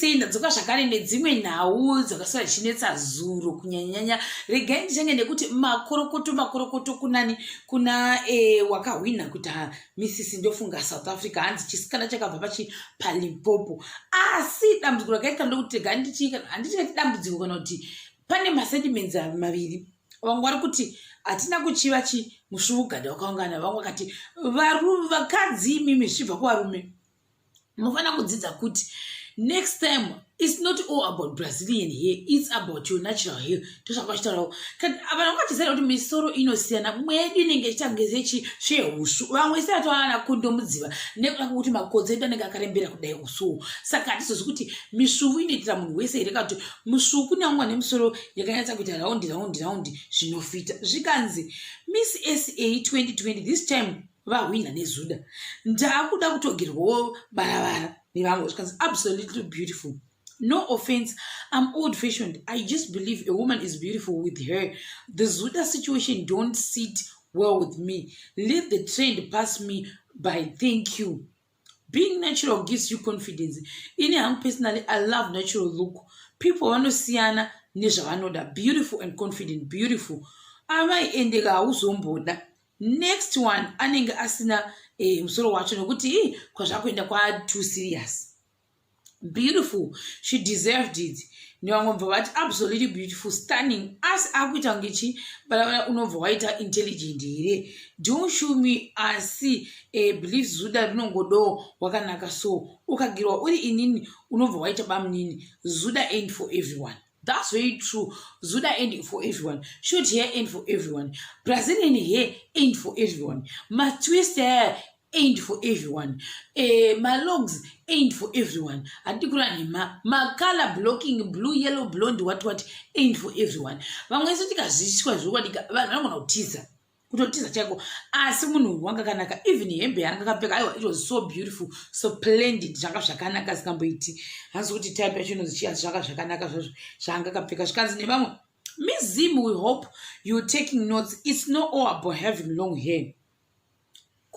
Sei ndadzoka zvakare nedzimwe nhau dzakaswera dzichinetsa zuro kunyanyanyanya. Regai ndichange nekuti makorokoto makorokoto kunani kuna wakahwinha kuita Mrs ndofunga South Africa, hanzi chisikana chakabva pachi paLimpopo. Asi dambudziko rakaitika ndokuti regai ndichi handichati dambudziko kana kuti pane masentiments maviri. Vamwe vari kuti hatina kuchiva chi musvugada wakaungana, vamwe vakati varume vakadzi imimi zvichibva kuvarume munofanira kudzidza kuti next time it's not all about Brazilian hair, it's about your natural hair. Ndozvakachitaurawo vanhu vakatizera kuti misoro inosiyana, mumwe yedu inenge ichitange sechsvehusvu, vamwe isati vana kondomudziva nekuda kwekuti makodzi edu anenge akarembera kudai usuwo. Saka hatizozi kuti misvuvu inoitira munhu wese here, kana kuti musvuvu kune vamwe vane misoro yakanyatsa kuita raundi raundi raundi zvinofita. Zvikanzi Miss SA 2020 this time vahwina nezuda, ndaakuda kutogerwawo baravara nevamwe. Zvikanzi absolutely beautiful. No offense, I'm old fashioned. I just believe a woman is beautiful with her. The zuda situation don't sit well with me. Let the trend pass me by, thank you. Being natural gives you confidence. Ini hangu personally, I love natural look. People vanosiyana nezvavanoda. Beautiful and confident, beautiful. Amai endeka, hauzomboda next one anenge asina musoro wacho nekuti ii kwazvakuenda kwatoo serious. Beautiful, she deserved it. Nevamwe bva vati absolutely beautiful, stunning. Asi akuita kunge chi balavara, unobva waita intelligent here? Don't show me. Asi believe zuda rinongodawo wakanaka, so ukagirwa uri inini unobva waita bamunini. Zuda ain't for everyone. That's very true. Zuda ain't for everyone. Short hair ain't for everyone. Brazilian hair ain't for everyone. Matwist hair ain't for everyone. Malogs ain't for everyone. Handidi kureva nhema. Macolor blocking, blue, yellow, blonde, what what ain't for everyone. Vamwe isu tikazviiswa zvokwadika, vanhu vanogona kutiza, kutotiza chaiko. Asi munhu wanga akanaka, even hembe yanga akapfeka, aiwa, it was so beautiful, so splendid, zvanga zvakanaka zikamboiti. Hanzi kuti type yacho inonzi chii, asi zvanga zvakanaka zvazvo zvaanga akapfeka. Zvikanzi nevamwe, "Miss Zim, we hope you're taking notes. It's not all about having long hair."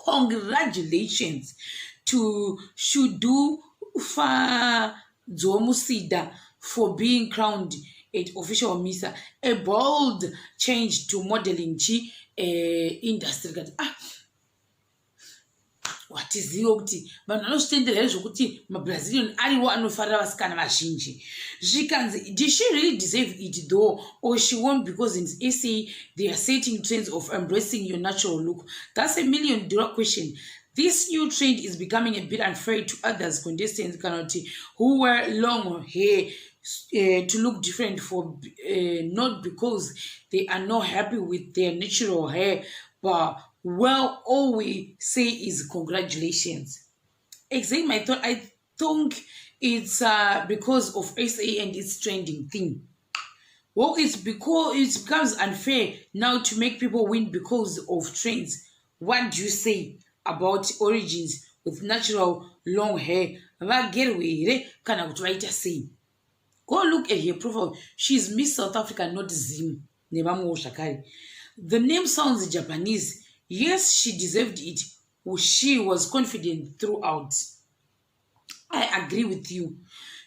Congratulations to Shudu Fadzomusida for being crowned at official misa, a bold change to modeling chi industry. Kati ah, watizive kuti vanhu vanozvitendera here zvokuti maBrazilian ariwo anofarira vasikana vazhinji. Zvikanzi, did she really deserve it though, or she won because in SA they are setting trends of embracing your natural look? That's a million dollar question. This new trend is becoming a bit unfair to others contestants kana kuti who wear long hair to look different for not because they are not happy with their natural hair. But well, all we say is congratulations. Exactly my thought. I think it's because of SA and its trending thing. Well, it's because it becomes unfair now to make people win because of trends. What do you say about origins with natural long hair? Vagerwe here kana kuti vaita sei? Go look at her profile. She's Miss South Africa, not Zim. Nevamwewo zvakare, the name sounds Japanese. Yes, she deserved it. She was confident throughout. I agree with you.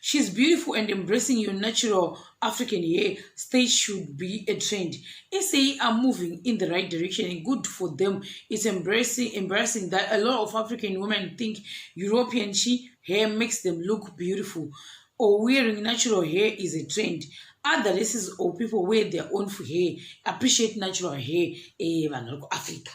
She's beautiful and embracing your natural African hair state should be a trend. SA are moving in the right direction and good for them. It's embarrassing that a lot of African women think European chi hair makes them look beautiful or wearing natural hair is a trend. Other races or people wear their own hair, appreciate natural hair. Vanhu vari kuAfrica,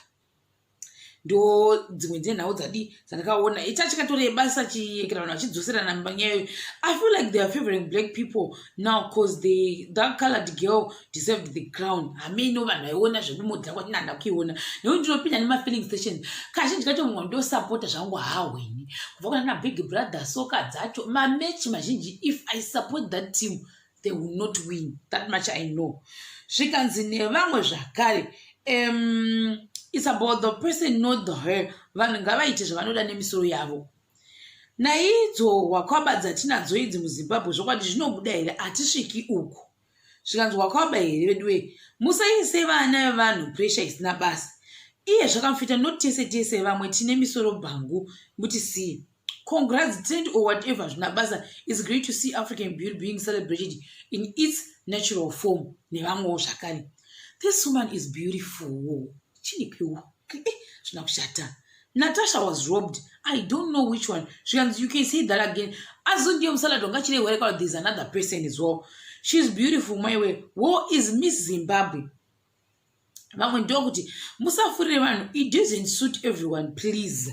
ndo dzimwe dzenhau dzadi dzandakaona ita chikatoreba chiyekera vanhu vachidzoserana mbanyayo. I feel like they are favoring black people now 'cause that colored girl deserved the crown. Hameno vanhu vaiona zvekumodhira kwati nanda kuiona nekuti ndinopinda nemafilling station kazhinji kacho. Mumwe ndosapota zvangu haweni kubva kuna naBig Brother, soka dzacho, mamechi mazhinji, if I support that team, they will not win. That much I know. Zvikanzi nevamwe zvakare, it's about the person, not the hair. Vanhu ngavaite zvavanoda nemisoro yavo. Naidzo wakwaba dzatinadzo idzi muZimbabwe, zvokwadi zvinobuda here? Hatisviki uku. Zvikanzi wakwaba here veduwe? Musaise vana vevanhu pressure isina basa. Iye zvakamufita, not tese tese, vamwe tine misoro bhangu, mutisiye. Congrats, trend or whatever, zvina basa. It's great to see African beauty being celebrated in its natural form. Nevamwewo zvakare. This woman is beautiful. Chinikiwo. Zvina kushata. Natasha was robbed. I don't know which one. Zvikanzi, you can say that again. Azondiyo musalad wanga chirehwere kana there's another person as well. She's beautiful, my way. Wo is Miss Zimbabwe. Vamwe ndokuti musafurire vanhu, it doesn't suit everyone, please.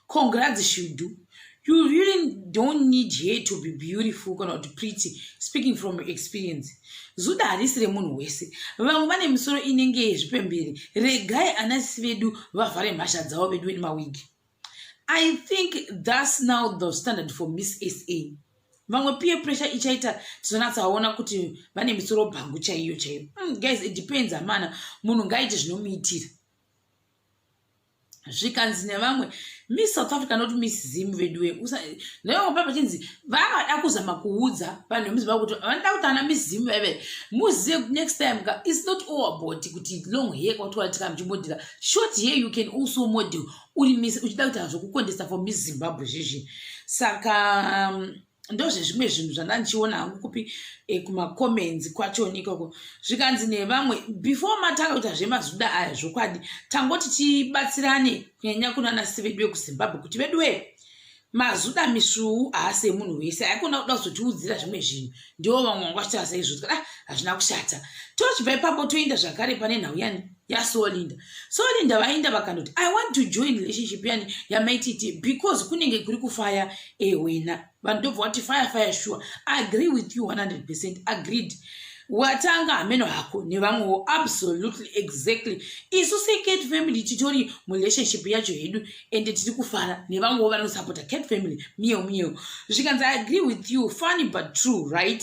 Congrats, Shudu. You really don't need hair to be beautiful kana kuti pretty, speaking from experience. Zuda harisi remunhu wese. Vamwe vane misoro inenge yezvipembere. Regai anasisi vedu vavhare mhasha dzavo vedu nemawigi. I think that's now the standard for Miss SA. Vamwe peer pressure ichaita tizonatsaona kuti vane misoro bhangu chaiyo chaiyo. Guys, it depends, amana. Munhu ngaite zvinomuitira. Zvikanzi nevamwe, Miss South Africa, not Miss Zim veduwe. Nevamwe pa pachinzi vangada kuzama kuudza vanhu vemuZimbabwe kuti vanoda kuti ana Miss Zim vaive muzive next time ka, it's not all about kuti long hair kwatwatika muchimodhela. Short hair, you can also model uri Miss uchida kuita zvokukondesa for Miss Zimbabwe zvezvi. Saka ndozvezvimwe zvinhu zvandandichiona hangu kupi kumacomments kwachoni ikoko. Zvikanzi nevamwe, before matanga kuita zvemazuda aya, zvokwadi tangoti tibatsirane, kunyanya kunanasi vedu vekuZimbabwe, kuti veduwe mazuda misvuu haasi emunhu wese. Aikona kuda kuzotiudzira zvimwe zvinhu. Ndivo vamwe vanga vachitaura saizvozvo. Ah, hazvina kushata. Tochibva ipapo toenda zvakare pane nhau yani yaSolinda. Solinda vaenda vakandoti, "I want to join relationship yani yaMaititi because kunenge kuri kufaya wena." Vanhu ndobva vati, "Fire, fire, sure." I agree with you 100%. Agreed. Watanga hameno hako nevamwewo. Absolutely, exactly. Isu seCat Family titori murelationship yacho hedu, ende tiri kufara nevamwewo vanosapota Cat Family. Miyo miyo. Zvikanzi, "I agree with you. Funny but true, right?"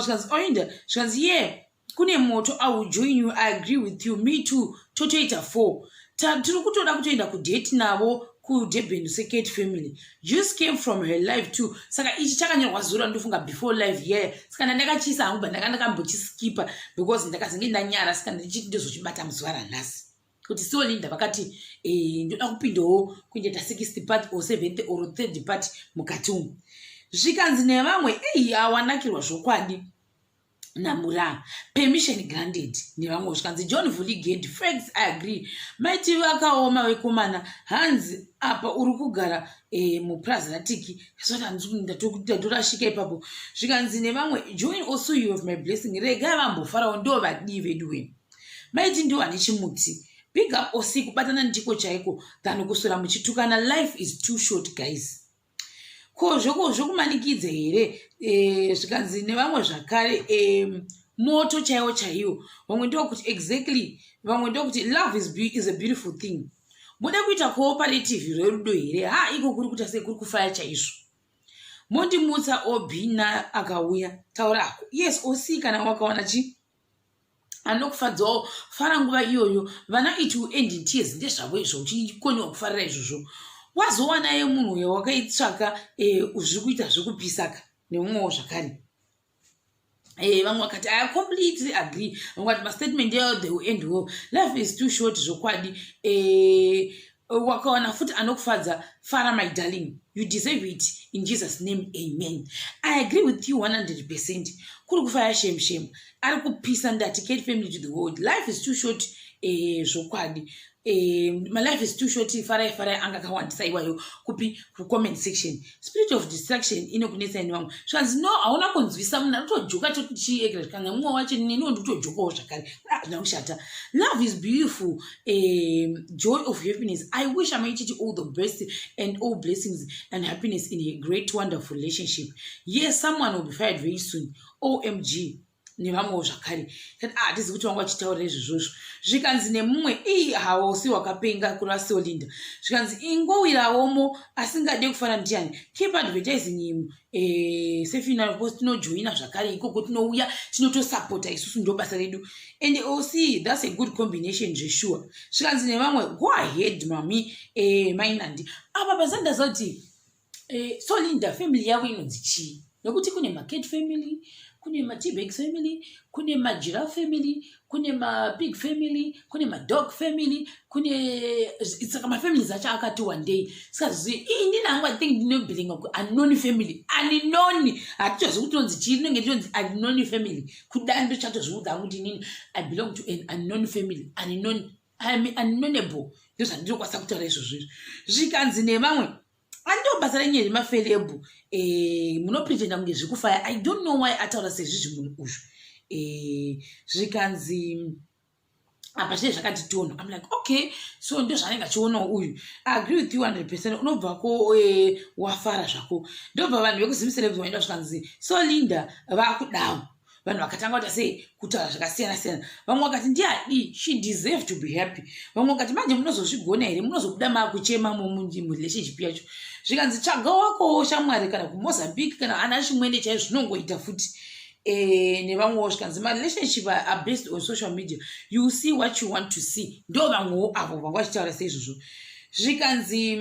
Zvikanzi oinda, zvikanzi, "Ye, yeah, kune moto. I will join you. I agree with you. Me too. Totoita four. Tiri kutoda kutoenda kudate navo kuDurban seCat Family." Just came from her live too. Saka ichi chakanyorwa zura, ndofunga before live yeah. Saka ndandakachiisa hangu, ba ndanga ndakambochiskipa because ndakazenge ndanyara. Saka ndichiti ndozochibata muzuva ranhasi kuti Solinda vakati ndoda kupindawo kuindoita sixth part or seventh or third part mukati umu. Zvikanzi nevamwe, ei, awanakirwa zvokwadi namura. Permission granted. Nevamwe zvikanzi, John Vuliged facts, I agree. Maiti vakaoma vekomana. Hanzi apa uri kugara muprazatiki ndatorashika ipapo. Zvikanzi nevamwe, "Join also, you have my blessing." Regai vambofarawo, ndo vadii vedu wenu. Maiti ndo vane chimuti. Big up osi. Kubatana ndiko chaiko than kuswera muchitukana. Life is too short, guys. Ko zvokumanikidza here? Zvikanzi nevamwe zvakare, moto chaiwo chaiwo. Vamwe ndokuti, "Exactly." Vamwe ndokuti, "Love is a beautiful thing." Mude kuita cooperative rerudo here? Ha, iko kuri kuita sei, kuri kufaya chaizvo. Mondimutsa Obina akauya. Taurako. Yes, osi, kana wakawana chi anokufadzawo, fara nguva iyoyo. Vana it will end in tears, ndezvavo izvo. Uchikoniwa kufarira izvozvo, wazowanaye munhu uyo wakaitsvaka zviri kuita zvekupisaka nemumwewo zvakare. Vamwe vakati, "I completely agree." Vamwe vakati, "Mastatement yayo, they will end well. Life is too short zvokwadi. Wakawana futi anokufadza, fara my darling, you deserve it. In Jesus name, amen." I agree with you 100%. Kuri kufaya, shem shem, ari kupisa. Ndati Cat Family to the world. Life is too short zvokwadi. My life is too short. Farai, farai. Anga akawandisa iwayo kupi kucomment section. Spirit of distraction inokunetsai nevamwe. Zvikanzi, "No, hauna kunzwisa." Munhu anotojoka chochiekera kana mumwe wacho. Neniwo ndikutojokawo zvakare. Hazvina kushata. Love is beautiful, joy of happiness. I wish Amaititi all the best and all blessings and happiness in a great, wonderful relationship. Yes, someone will be fired very soon. OMG. Nevamwewo zvakare kati hatizi kuti vanga vachitaurira izvozvozvo. Zvikanzi nemumwe, ii, hausi wakapenga kuraSolinda. Zvikanzi, "Ingowirawomo asingade kufara ndiani? Keep advertising him sefinal post." Tinojoina zvakare ikoko, tinouya, tinotosapota isusu, ndo basa redu. And oc, that's a good combination zvesure. Zvikanzi nevamwe, "Go ahead, mami." Mainandi apa pasandazoti Solinda family yavo inonzi chii? Nokuti kune macat family, kune mateabag family, kune magiraffe family, kune mapig family, kune madog family, kune, saka mafamilies acho akati wandei. Saka ini nangu, I think ndinobelonga kuunknown family. Unknown, hatitozivi kuti tonzi chii, rinenge tonzi unknown family. Kuda ndochatozviudza hangu kuti inini I belong to an unknown family. Unknown, I'm unknownable. Ndozvandinokwanisa kutaura izvozvo. Izvo zvikanzi nevamwe, andiwo basa renyaya remaceleb, munopretenda kunge zvikufaya. I don't know why ataura sezvizvi munhu uyu. Zvikanzi apa zvine zvakati tono. I'm like, okay, so ndo zvaanenge achionawo uyu. I agree with you 100%. Unobvako wafara zvako. Ndobva vanhu vekuZim Celebs vaenda, zvikanzi, so Linda vakudawo. Vanhu vakatanga kuita sei, kutaura zvakasiyana siyana. Vamwe vakati ndiadi, she deserve to be happy. Vamwe vakati, manje munozozvigona here? Munozobuda maakuchema murelationship yacho. Zvikanzi, tsvaga wakowo shamwari, kana kuMozambique, kana ana chimwene chaizvo, zvinongoita futi. Nevamwewo zvikanzi, marelationship are based on social media, you see what you want to see. Ndo vamwewo avo vanga vachitaura seizvozvo. Zvikanzi,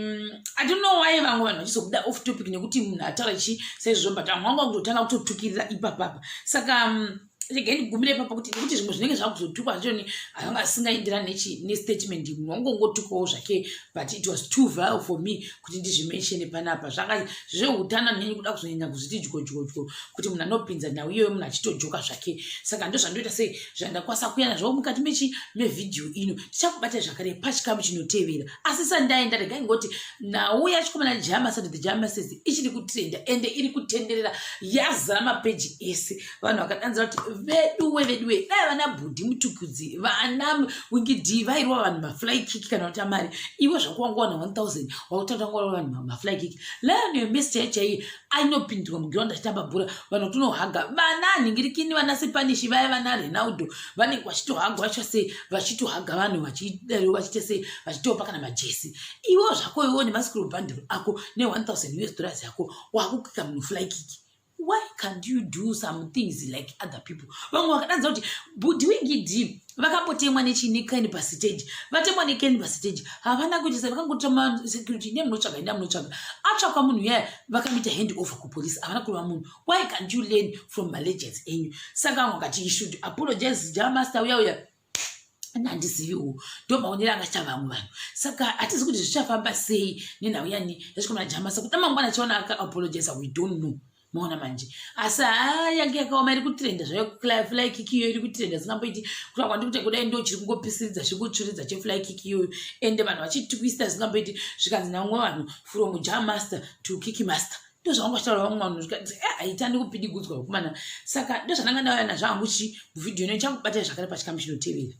I don't know why vamwe vanhu vachizobuda off topic, nekuti munhu ataura chi saizvozvo, but vamwe vanga kutotanga kutotukirira ipapapa. Saka regai ndigumire ipapa, kuti nekuti zvimwe zvinenge zvakuzotukwa zvachoni zvanga zvisingaenderani nestatement. Munhu wangongotukawo zvake, but it was too vile for me kuti ndizvimentione panapa. Zvanga zveutano, nyanyi kuda kuzonyanya kuzviti dyodyodyo, kuti munhu anopinza nhau iyoyo, munhu achitojoka zvake. Saka ndo zvandoita sei, zvandakwanisa kuyana zvavo mukati mechi mevhidhiyo ino. Tichakubatai zvakare pachikamu chinotevera. Asi sandaenda, regai ngoti nhau yachikomana Jah Master, the Jah Masters, ichiri kutrenda, ende iri kutenderera, yazara mapeji ese. Vanhu vakadanzira kuti, veduwe, veduwe, dai vana Bhudhi Mutukudzi, vana Winky D vairwa vanhu mafly kick kana kuti amari. Iwe zvako wangowana 1000, wakutanga vanhu mafly kick. Lionel Messi chai chaiye ainopindirwa muground achitamba bhora, vanhu kutonohaga vana nhingirikini, vana Spanish vaya, vana Ronaldo vanenge vachitohagwa vachiita sei, vachitohaga vanhu, vachidaro, vachiita sei, vachitopa kana majesi. Iwo zvako iwo nemascrew bundle ako ne1000 US dollars yako, wakukika munhu fly kick. Why can't you do some things like other people? Vamwe vakadanza kuti Bhudhi Winky D vakambotemwa nechinekani pastage. Vatemwa nekeni pastage, havana kuita sei, vakangotema security, nemunotsvaga, enda munotsvaga. Atsvakwa munhu yaya, vakamuita hand over kupolisi, havana kurova munhu. Why can't you learn from malegends enyu? Saka vamwe vakati he should apologize, Jah Master uya uya. Handiziviwo, ndo maonero angaita vamwe vanhu. Saka hatizi kuti zvichafamba sei nenhau yani yachikomana Jah Master, kuti amangwana achiona akaapologiza, we don't know. Maona manje, asi haa, yange yakaoma, iri kutrenda zvayo fly kick iyoyo, iri kutrenda zingamboiti. Kuta kwandi kuti kudai ndo chiri kungopisiridza, chiri kutsviridza chefly kick iyoyo, ende vanhu vachitwista zingamboiti. Zvikanzi namwe vanhu, from Jah Master to kick master, ndo zvavanga vachitaura vamwe vanhu. Zvikanzi, haitani kupidigudzwa vakomana. Saka ndo zvandanga ndauya nazvo hangu chi muvhidhiyo ino. Chakubatai zvakare pachikamu chinotevera.